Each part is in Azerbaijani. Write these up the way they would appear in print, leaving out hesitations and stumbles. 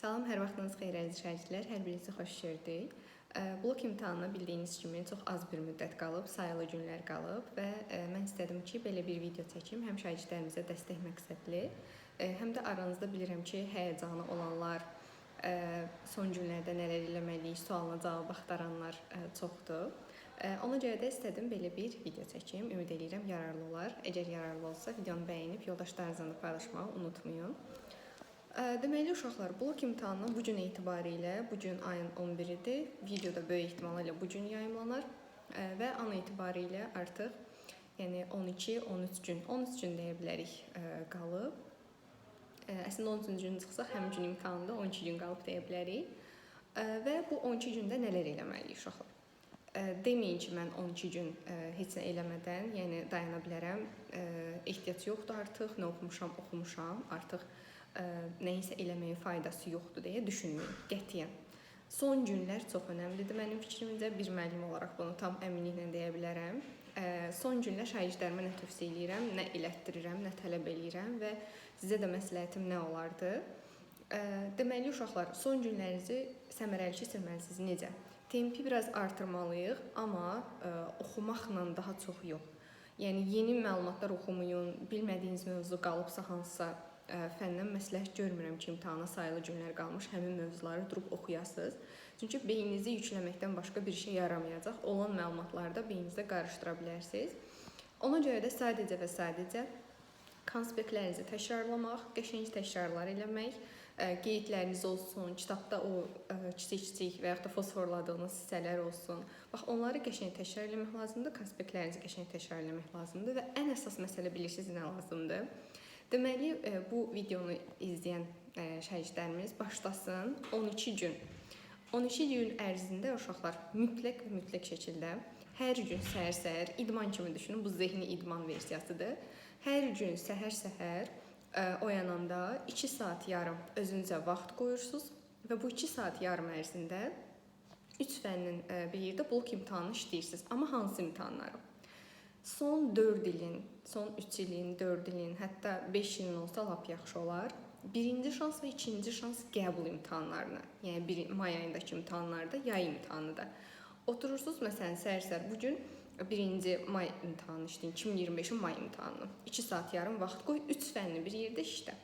Salam, hər vaxtınız xeyir əziz şagirdlər. Hər birinizi xoş gördük. Blok imtahanına bildiyiniz kimi çox az bir müddət qalıb, sayılı günlər qalıb və mən istədim ki, belə bir video çəkim, həm şagirdlərimizə dəstək məqsədli, həm də aranızda bilirəm ki, həyəcanı olanlar, son günlərdə nələr eləməliyik sualına cavab axtaranlar çoxdur. Ona görə də istədim belə bir video çəkim. Ümid eləyirəm yararlı olar. Əgər yararlı olsa videonu bəyənib yoldaşlarınızla da paylaşmağı unutmayın. Deməli uşaqlar, blok imtahanına bu gün etibarilə, bu gün ayın 11-idir. Videoda böyük ehtimalla elə bu gün yayımlanar və an etibarilə artıq yəni 12-13 gün, 13 gün deyə bilərik qalıb. Əslində 13-cü gün çıxsaq həmin gün imtahanda 12 gün qalıb deyə bilərik. Və bu 12 gündə nələr eləməliyik uşaqlar? Deməyin ki, mən 12 gün heç nə eləmədən, yəni dayana bilərəm. Ehtiyac yoxdur artıq, nə oxumuşam, oxumuşam. Artıq nəyisə eləməyin faydası yoxdur deyə düşünməyin qətiyyən. Son günlər çox önəmlidir mənim fikrimcə. Bir müəllim olaraq bunu tam əminliklə deyə bilərəm. Son günlər şagirdlərimə nə tövsiyə eləyirəm, nə elətdirirəm, nə tələb eləyirəm və sizə də məsləhətim nə olardı? Deməli uşaqlar, son günlərinizi səmərəli keçirməlisiniz. Necə? Tempi biraz artırmalıyıq, amma oxumaqla daha çox yox. Yəni yeni məlumatlar oxumayın, bilmədiyiniz mövzu qalıbsa hansısa fəndən məsləhət görmürəm ki, imtahana sayılı günlər qalmış həmin mövzuları durub oxuyasınız. Çünki beyninizi yükləməkdən başqa bir şey yaramayacaq. Olan məlumatları da beyninizdə qarışdıra bilərsiniz. Ona görə də sadəcə və sadəcə konspektlərinizi təkrarlamaq, qəşəng təkrarlar eləmək, qeydləriniz olsun, kitabda o kiçik-kiçik və yaxud da fosforladığınız hissələr olsun. Bax, onları qəşəng təkrar eləmək lazımdır, konspektlərinizi qəşəng təkrar eləmək lazımdır və ən əsas məsələ bilirsiniz nə lazımdır? Deməli, bu videonu izləyən şagirdlərimiz başlasın 12 gün. 12 gün ərzində uşaqlar mütləq və mütləq şəkildə hər gün səhər-səhər idman kimi düşünün, bu zehni idman versiyasıdır. Hər gün səhər-səhər oyananda 2 saat yarım özünüzə vaxt qoyursunuz və bu 2 saat yarım ərzində 3 fənnin bir yerdə blok imtahanını işləyirsiniz. Amma hansı imtahanları? Son 4 ilin, son 3 ilin, 4 ilin, hətta 5 ilin olsa lap yaxşı olar. Birinci şans və ikinci şans qəbul imtahanlarını, yəni may ayındakı imtahanlarda, yay imtahanı da. Oturursunuz məsələn səhər-səhər bu gün 1-ci may imtahanını işləyin, 2025-in may imtahanını. 2 saat yarım vaxt qoy, 3 fənni bir yerdə işlə.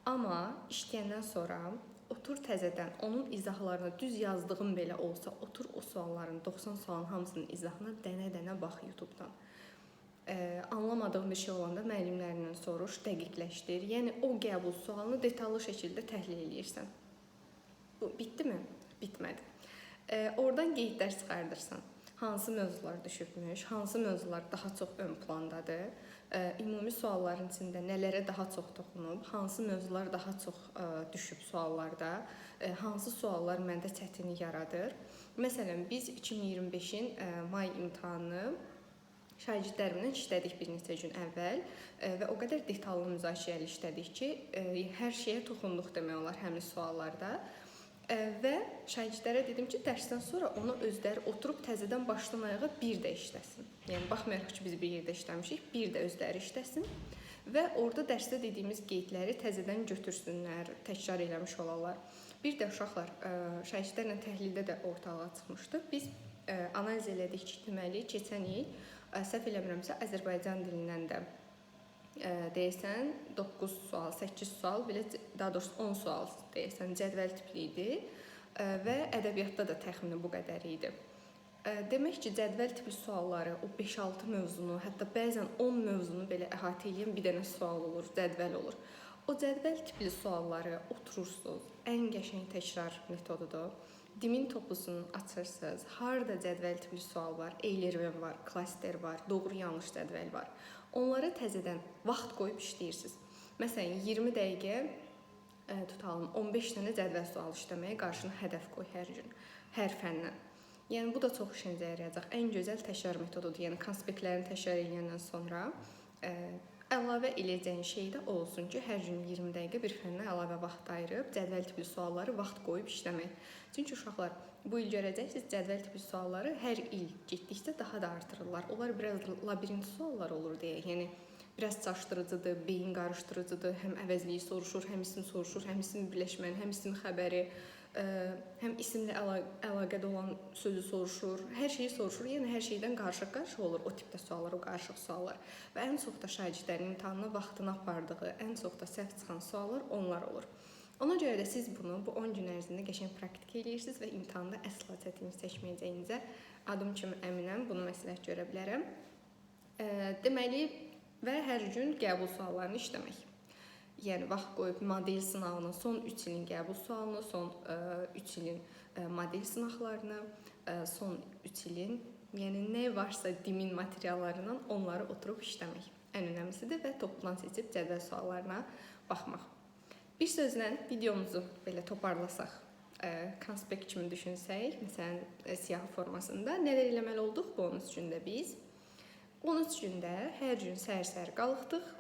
Amma işləyəndən sonra otur təzədən onun izahlarını düz yazdığım belə olsa, otur o sualların 90 sualın hamısının izahına dənə-dənə bax YouTube-dan. Anlamadığın bir şey olanda müəllimlərindən soruş, dəqiqləşdir. Yəni o qəbul sualını detallı şəkildə təhlil eləyirsən. Bu bitdimi? Bitmədi. Oradan qeydlər çıxardırsan. Hansı mövzular düşübmüş, hansı mövzular daha çox ön plandadır, ümumi sualların içində nələrə daha çox toxunub, hansı mövzular daha çox düşüb suallarda, hansı suallar məndə çətinlik yaradır. Məsələn, biz 2025-in may imtahanını şagirdlərimlə işlədik bir neçə gün əvvəl və o qədər detallı müzakirəli işlədik ki, hər şeyə toxunduq demək olar həmin suallarda. Və şagirdlərə dedim ki, dərsdən sonra onu özləri oturub təzədən başdan ayağa bir də işləsin. Yəni baxmayaraq ki, biz bir yerdə işləmişik, bir də özləri işləsin və orada dərsdə dediyimiz qeydləri təzədən götürsünlər, təkrar eləmiş olarlar. Bir də uşaqlar, şagirdlərlə təhlildə də ortalığa çıxmışdı. Biz analiz elədik ki, deməli keçən il səhv eləmirəmsə Azərbaycan dilindən də deyəsən 9 sual, 8 sual, belə daha doğrusu 10 sual deyəsən cədvəl tipli idi və ədəbiyyatda da təxmini bu qədər idi. Demək ki, cədvəl tipli sualları o 5-6 mövzunu, hətta bəzən 10 mövzunu belə əhatə edən bir dənə sual olur, cədvəl olur. O cədvəl tipli sualları oturursunuz. Ən qəşəng təkrar metodudur. Dimin toplusunu açırsınız. Harda cədvəl tipli sual var, Eyler var, klaster var, doğru yanlış cədvəl var. Onları təzədən vaxt qoyub işləyirsiniz. Məsələn, 20 dəqiqə tutalım 15 dənə cədvəl sualı işləməyə qarşına hədəf qoy hər gün, hər fəndən. Yəni bu da çox işinizə yarayacaq. Ən gözəl təkrar metodudur. Yəni konspektlərini təkrar eləyəndən sonra əlavə eləyəcəyin şey də o olsun ki, hər gün 20 dəqiqə bir fənnə əlavə vaxt ayırıb cədvəl tipli sualları vaxt qoyub işləmək. Çünki uşaqlar bu il görəcəksiniz cədvəl tipli sualları hər il getdikcə daha da artırırlar. Onlar biraz labirint suallar olur deyə. Yəni Biraz çaşdırıcıdır, beyin qarışdırıcıdır. Həm əvəzliyi soruşur, həm isim soruşur, həm isim birləşməni, həm isim xəbəri, həm isimlə əlaqədə olan sözü soruşur. Hər şeyi soruşur. Yəni hər şeydən qarışıq-qarışıq olur o tipdə suallar, o qarışıq suallar. Və ən çox da şagirdlərin imtahanına vaxtını apardığı, ən çox da səhv çıxan suallar onlar olur. Ona görə də siz bunu bu 10 gün ərzində qəşəng praktika eləyirsiniz və imtahanda əsla çətinlik çəkməyəcəyinizə adım kimi əminəm, bunu məsləhət görə bilərəm. Deməli və hər gün qəbul suallarını işləmək. Yəni vaxt qoyub model sınağının son 3 ilin qəbul sualını, son 3 ilin model sınaqlarını, son 3 ilin, yəni nə varsa DİM-in materiallarından onları oturub işləmək. Ən önəmlisidir və toplan seçib cədvəl suallarına baxmaq. Bir sözlə videomuzu belə toparlasaq, konspekt kimi düşünsək, məsələn, siyahı formasında nələr eləməli olduq bu 13 gündə biz? 13 gündə hər gün səhər-səhər qalxdıq,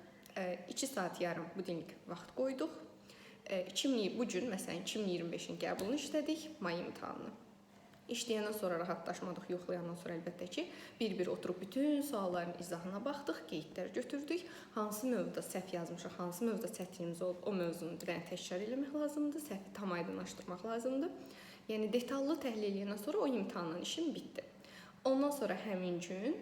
2 saat yarım budilnik vaxt qoyduq. Bu gün məsələn 2025-in qəbulunu işlədik, may imtahanını. İşləyəndən sonra rahatlaşmadıq, yoxlayandan sonra əlbəttə ki, bir-bir oturub bütün sualların izahına baxdıq, qeydlər götürdük. Hansı mövzuda səhv yazmışıq, hansı mövzuda çətinliyimiz olub, o mövzunu bir dənə təkrar eləmək lazımdır, səhvi tam aydınlaşdırmaq lazımdır. Yəni detallı təhlil eləyəndən sonra o imtahandan işim bitdi. Ondan sonra həmin gün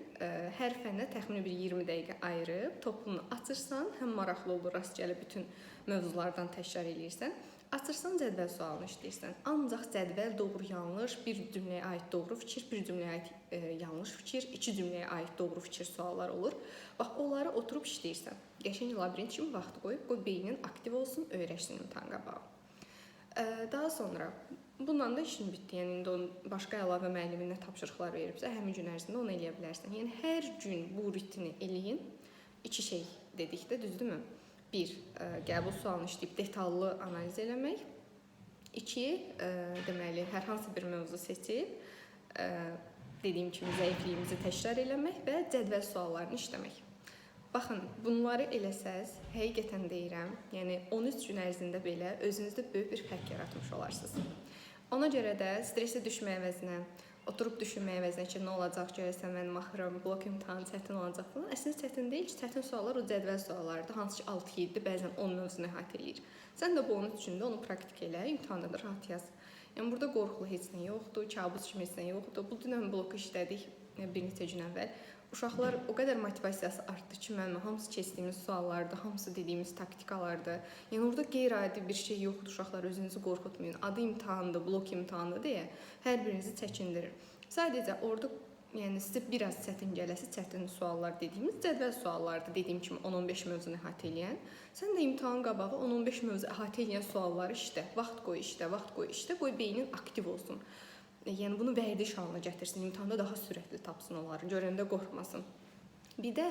hər fənnə təxmini bir 20 dəqiqə ayırıb toplunu açırsan, həm maraqlı olur, rast gəlib bütün mövzulardan təkrar eləyirsən. Açırsan cədvəl sualını işləyirsən. Ancaq cədvəl doğru yanlış, bir cümləyə aid doğru fikir, bir cümləyə aid yanlış fikir, iki cümləyə aid doğru fikir suallar olur. Bax, onları oturub işləyirsən. Qəşəng labirint kimi vaxt qoyub, qoy beynin aktiv olsun, öyrəşsin imtahan qabağı. Daha sonra bununla da işin bitdi. Yəni indi onun başqa əlavə müəllimin nə tapşırıqlar veribsə, həmin gün ərzində onu eləyə bilərsən. Yəni hər gün bu rutini eləyin. İki şey dedik də, düzdürmü? Bir, qəbul sualını işləyib detallı analiz eləmək. İki, deməli, hər hansı bir mövzu seçib, dediyim kimi zəifliyimizi təkrar eləmək və cədvəl suallarını işləmək. Baxın, bunları eləsəz, həqiqətən deyirəm, yəni 13 gün ərzində belə özünüzdə böyük bir fərq yaratmış olarsınız. Ona görə də stressə düşmək əvəzinə, oturub düşünmək əvəzinə ki, nə olacaq, görəsən mənim axırım, blok imtahanı çətin olacaq falan. Əslində çətin deyil ki, çətin suallar o cədvəl suallarıdır, hansı ki 6-7, bəzən 10 mövzunu əhatə eləyir. Sən də bu 13 gündə onu praktik elə, imtahanda da rahat yaz. Yəni burada qorxulu heç nə yoxdur, kabus kimi heç nə yoxdur. Bu dünən bloku işlədik bir neçə gün əvvəl. Uşaqlar o qədər motivasiyası artdı ki, mənim hamısı keçdiyimiz suallardır, hamısı dediyimiz taktikalardır. Yəni orada qeyri-adi bir şey yoxdur, uşaqlar, özünüzü qorxutmayın. Adı imtahandır, blok imtahanı deyə hər birinizi çəkindirir. Sadəcə orada yəni sizə biraz çətin gələsi, çətin suallar dediyimiz cədvəl suallardır. Dediyim kimi 10-15 mövzunu əhatə eləyən. Sən də imtahan qabağı 10-15 mövzu əhatə eləyən sualları işlə, vaxt qoy işlə, vaxt qoy işlə, qoy beynin aktiv olsun. Yəni bunu vərdiş halına gətirsin, imtahanda daha sürətli tapsın onları, görəndə qorxmasın. Bir də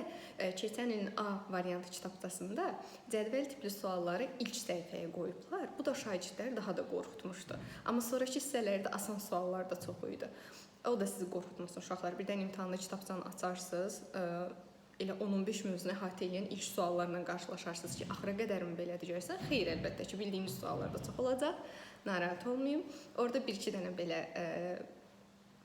keçən ilin A variantı kitabçasında cədvəl tipli sualları ilk səhifəyə qoyublar. Bu da şagirdləri daha da qorxutmuşdu. Amma sonrakı hissələrdə asan suallar da çox idi. O da sizi qorxutmasın uşaqlar. Birdən imtahanda kitabçanı açarsınız, elə 10-15 mövzunu əhatə eləyən ilk suallarla qarşılaşarsınız ki, axıra qədərmi belədir görürsən? Xeyr, əlbəttə ki, bildiyiniz suallar da çox olacaq. Narahat olmayın. Orada bir-iki dənə belə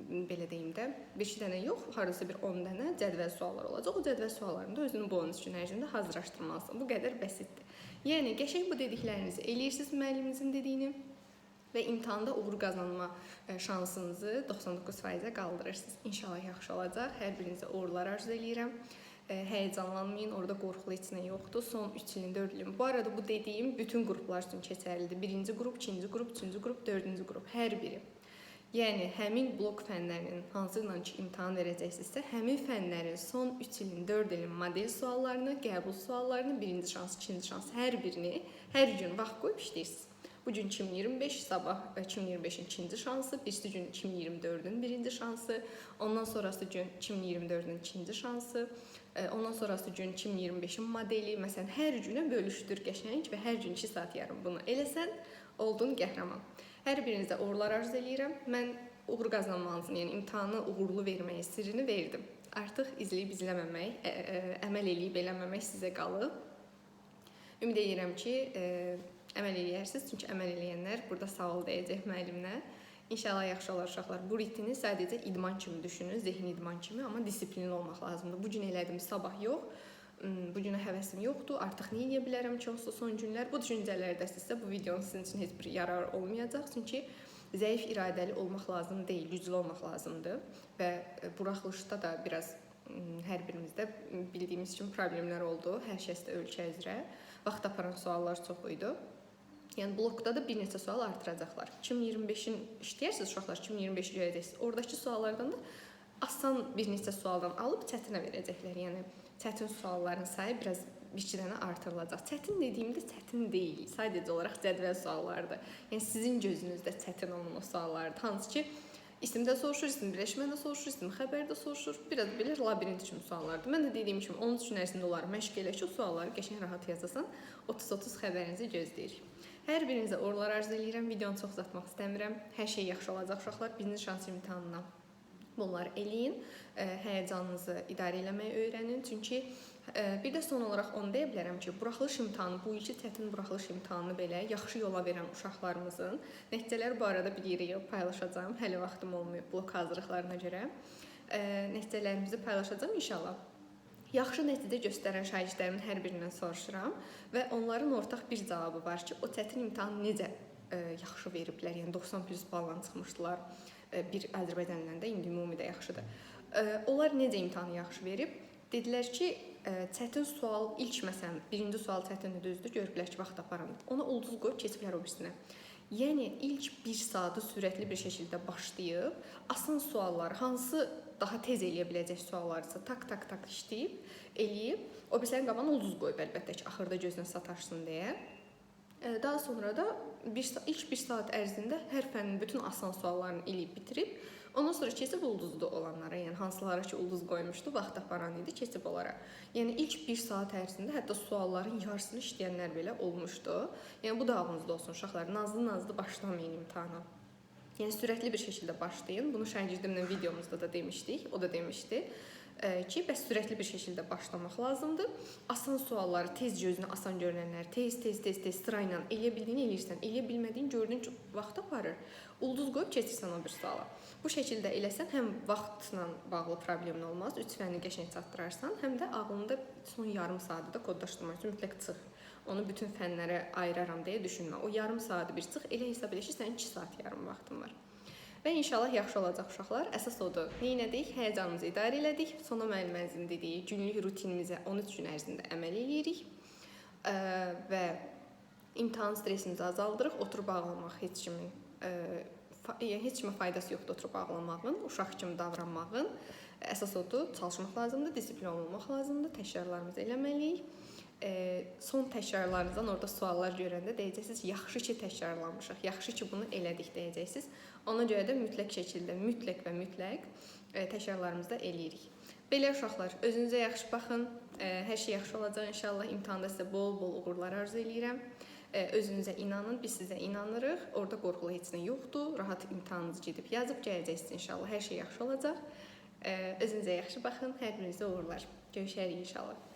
belə deyim də, bir-iki dənə yox, hardasa bir 10 dənə cədvəl sualları olacaq. O cədvəl suallarını da özünü bu 13 gün ərzində hazırlaşdırmalısan. Bu qədər bəsitdir. Yəni qəşəng bu dediklərinizi eləyirsiniz, müəlliminizin dediyini və imtahanda uğur qazanma şansınızı 99%-ə qaldırırsınız. İnşallah yaxşı olacaq. Hər birinizə uğurlar arzu eləyirəm. Həyəcanlanmayın, orada qorxulu heç nə yoxdur. Son 3 ilin, 4 ilin. Bu arada bu dediyim bütün qruplar üçün keçərlidir. Birinci qrup, ikinci qrup, üçüncü qrup, dördüncü qrup, hər biri. Yəni həmin blok fənlərinin hansıyla ki imtahan verəcəksinizsə, həmin fənlərin son 3 ilin, 4 ilin model suallarını, qəbul suallarını, birinci şans, ikinci şans, hər birini hər gün vaxt qoyub işləyirsiniz. Bu gün 2025, sabah 2025-in ikinci şansı, birisi gün 2024-ün birinci şansı, ondan sonrası gün 2024-ün ikinci şansı, ondan sonrası gün 2025-in modeli. Məsələn, hər günə bölüşdür qəşəng və hər gün 2 saat yarım bunu eləsən, oldun qəhrəman. Hər birinizə uğurlar arzu eləyirəm. Mən uğur qazanmanızın, yəni imtahanı uğurlu verməyin sirrini verdim. Artıq izləyib izləməmək, əməl eləyib eləməmək sizə qalıb. Ümid edirəm ki, əməl eləyərsiniz. Çünki əməl eləyənlər burada sağ ol deyəcək müəllimlə. İnşallah yaxşı olar uşaqlar. Bu ritini sadəcə idman kimi düşünün, zehni idman kimi, amma disiplinli olmaq lazımdır. Bu gün elədim, sabah yox. Bu günə həvəsim yoxdur, artıq nə edə bilərəm ki, onsuz son günlər. Bu düşüncələrdəsinizsə, bu videonun sizin üçün heç bir yararı olmayacaq. Çünki zəif iradəli olmaq lazım deyil, güclü olmaq lazımdır. Və buraxılışda da biraz hər birimizdə bildiyimiz kimi problemlər oldu. Hər şəxsdə ölkə üzrə vaxt aparan suallar çox idi. Yəni blokda da bir neçə sual artıracaqlar. 2025-in işləyərsiniz uşaqlar, 2025-i görəcəksiniz. Oradakı suallardan da asan bir neçə sualdan alıb çətinə verəcəklər. Yəni çətin sualların sayı biraz bir-iki dənə artırılacaq. Çətin dediyimdə çətin deyil, sadəcə olaraq cədvəl suallarıdır. Yəni sizin gözünüzdə çətin olan o suallardır. Hansı ki isimdə soruşur, isim birləşmədə soruşur, isim xəbərdə soruşur. Biraz belə labirint kimi suallardır. Mən də dediyim kimi 13 gün ərzində onları məşq elə ki, o sualları qəşəng rahat yazasan. 30-30 xəbərinizi gözləyirik. Hər birinizə uğurlar arzu eləyirəm. Videonu çox uzatmaq istəmirəm. Hər şey yaxşı olacaq uşaqlar. Birinci şans imtahanına bunları eləyin. Həyəcanınızı idarə eləməyi öyrənin. Çünki bir də son olaraq onu deyə bilərəm ki, buraxılış imtahanı, bu ilki çətin buraxılış imtahanını belə yaxşı yola verən uşaqlarımızın nəticələri bu arada bir yerə yığıb paylaşacağam. Hələ vaxtım olmayıb blok hazırlıqlarına görə. Nəticələrimizi paylaşacağam inşallah. Yaxşı nəticə göstərən şagirdlərimin hər birindən soruşuram və onların ortaq bir cavabı var ki, o çətin imtahanı necə yaxşı veriblər, yəni 90 plus balla çıxmışdılar. Bir Azərbaycan dilində indi ümumidə yaxşıdır. Onlar necə imtahanı yaxşı verib? Dedilər ki, çətin sual ilk məsələn, birinci sual çətindir, düzdür, görüblər ki, vaxt aparandır. Ona ulduz qoyub keçiblər o birisinə. Yəni ilk bir saatı sürətli bir şəkildə başlayıb, asan sualları, hansı daha tez eləyə biləcək suallarsa tak tak tak işləyib, eləyib, o birisinin qabağına ulduz qoyub əlbəttə ki, axırda gözünə sataşsın deyə. Daha sonra da ilk bir saat ərzində hər fənnin bütün asan suallarını eləyib bitirib, ondan sonra keçib ulduzlu olanlara, yəni hansılara ki ulduz qoymuşdu, vaxt aparan idi, keçib onlara. Yəni ilk bir saat ərzində hətta sualların yarısını işləyənlər belə olmuşdu. Yəni bu da ağlınızda olsun uşaqlar, nazlı-nazlı başlamayın imtahana. Yəni sürətli bir şəkildə başlayın. Bunu şagirdimlə videomuzda da demişdik, o da demişdi ki, bəs sürətli bir şəkildə başlamaq lazımdır. Asan sualları, tez gözünə asan görünənləri tez sırayla eləyə bildiyini eləyirsən, eləyə bilmədiyini gördüyün ki, vaxt aparır. Ulduz qoyub keçirsən o bir suala. Bu şəkildə eləsən həm vaxtla bağlı problemin olmaz, 3 fənni qəşəng çatdırarsan, həm də ağlında son yarım saatı da kodlaşdırmaq üçün mütləq çıx. Onu bütün fənlərə ayıraram deyə düşünmə. O yarım saatı bir çıx, elə hesab elə ki, sənin 2 saat yarım vaxtın var. Və inşallah yaxşı olacaq uşaqlar. Əsas odur. Nə elədik? Həyəcanımızı idarə elədik. Sona müəlliməmizin dediyi günlük rutinimizə 13 gün ərzində əməl eləyirik. Və imtahan stresimizi azaldırıq. Oturub ağlamaq heç kimin heç kimə faydası yoxdur oturub ağlamağın, uşaq kimi davranmağın. Əsas odur, çalışmaq lazımdır, disiplin olmaq lazımdır, təkrarlarımızı eləməliyik. Son təkrarlarınızdan orada suallar görəndə deyəcəksiniz, yaxşı ki təkrarlamışıq, yaxşı ki bunu elədik deyəcəksiniz. Ona görə də mütləq şəkildə, mütləq və mütləq təkrarlarımızı da eləyirik. Belə uşaqlar, özünüzə yaxşı baxın, hər şey yaxşı olacaq inşallah. İmtahanda sizə bol-bol uğurlar arzu eləyirəm. Özünüzə inanın, biz sizə inanırıq. Orada qorxulu heç nə yoxdur. Rahat imtahanınızı gedib yazıb gələcəksiniz inşallah. Hər şey yaxşı olacaq. Özünüzə yaxşı baxın, hər birinizə uğurlar. Görüşərik inşallah.